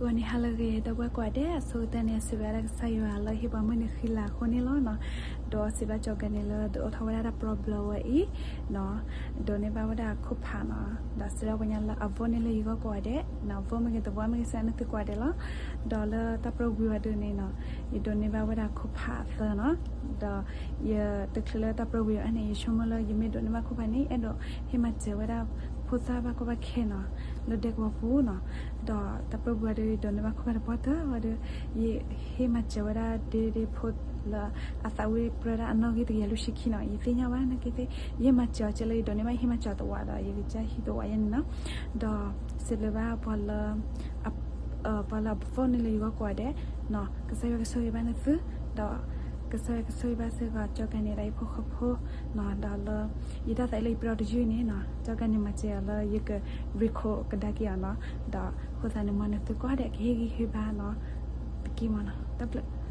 ဂီၤန့ၣ်ဟါလၢအဂ့ၤ ဒီပုၢ်ဝဲၢ်ကိးဂၤဒဲး, အဆိကတၢၢ်န့ၣ် စံးဘျုးဒၣ်ကစၢ်ယွၤလၢဟ့ၣ်ပှၤမုၢ်နံၤဃံလၤအဃိန့ၣ်လီၤနီၤ. ဒီးစံးဘျုးကၠီၤကၤန့ၣ်လၢဒုးအိၣ်ထီၣ်ဝဲဒၣ်တၢ် problem ဝဲအံၤနီၤ, ဒိးန့ၢ်ဘၣ်ဝဲဒၣ်အခိၣ်ဖးနီၤ, ဒီးစံးဘျုးပှၤကညီလၢအ vote န့ၢ်လၢယဂီၢ်ကိးဂၤဒဲးနီၤ, vote မ့ၢ်ဂ့ၤ တ vote မ့ၢ်ဂ့ၤ စံးဘျုးနသုကိးဂၤဒဲးလီၤ. ဒီးလၢတၢ်ပြၢဝံၤဝဲဒၣ်န့ၣ်နီၤ, ယဒိးန့ၢ်ဘၣ်ဝဲဒၣ်ခိၣ်ဖးအသၢနီၤ, ဒီးယတချုးလၢတၢ်ပြၢဝံၤအန့ၣ် ယဆိကမိၣ်လၢယမ့ၢ်ဒိးန့ၢ်ဘၣ်ခိၣ်ဖးန့ၣ် အဲၣ်ဒိးဟ့ၣ်မၤစၢၤဝဲဒၣ်ဖိသၣ်ဘၣ်ကီဘၣ်ခဲနီၤ, လၢဒဲကဝီၤပူၤနီၤ, ဒီးတၢ်ပြၢဝံၤဝဲဒၣ် ယဒိးန့ၢ်ဘၣ်ခိၣ်ဖးတပှၢ်တၢၢ်ဝဲဒီး ယဟ့ၣ်မၤစၢၤဝဲဒၣ်ဒ့ဒ့ဖိလၢအသးဝံၣ်ပြၢဒၣ်အနီၣ်ဂံၢ်တကယၤလွံၢ်ဆံခံနီၤ, ယသ့ၣ်ညါဘၣ်နာ်က့သ့ၣ်, ယဟ့ၣ်မၤစၢၤအီၤကဲလၢယဒိးန့ၢ်ဘၣ် ယဟ့ၣ်မၤစၢၤအီၤတဝးဒီး ယကစၢ်ဟံးတဝးယဲန့ၣ်နီၤ, ဒီးစံးဘျုးဘၣ်ပှၤလၢ ပှၤလၢအ vote န့ၢ်လၢယဂီၢ်ကိးဂၤဒဲးနီၤ, ကစၢ်ယွၤကဆိၣ်ဂ့ၤဘၣ်နသု, ဒီးကစၢ်ယွၤကဆိၣ်ဂ့ၤဘၣ်စ့ၢ်ကီး ကၠီၤကၤန့ၣ်ဒီးယဖိဃီဖိနီၤ, ဒီးလၢ ယတၢ်သးအ့ၣ်လၢယပဒီတယုၢ်န့ၣ်နီၤ, ကၠီၤကၤန့ၣ်မၤစၢၤအီၤလၢယက record ကဒါက့ၤအီၤနီၤ, ဒီးအဃိသတးန့ၣ် မ်နသုကိးဂၤဒဲးကဟ့ၣ်ဂံၢ်ဟ့ၣ်ဘါနီၤ, တက့ၢ်မနီၤ, တၢ်ဘျုး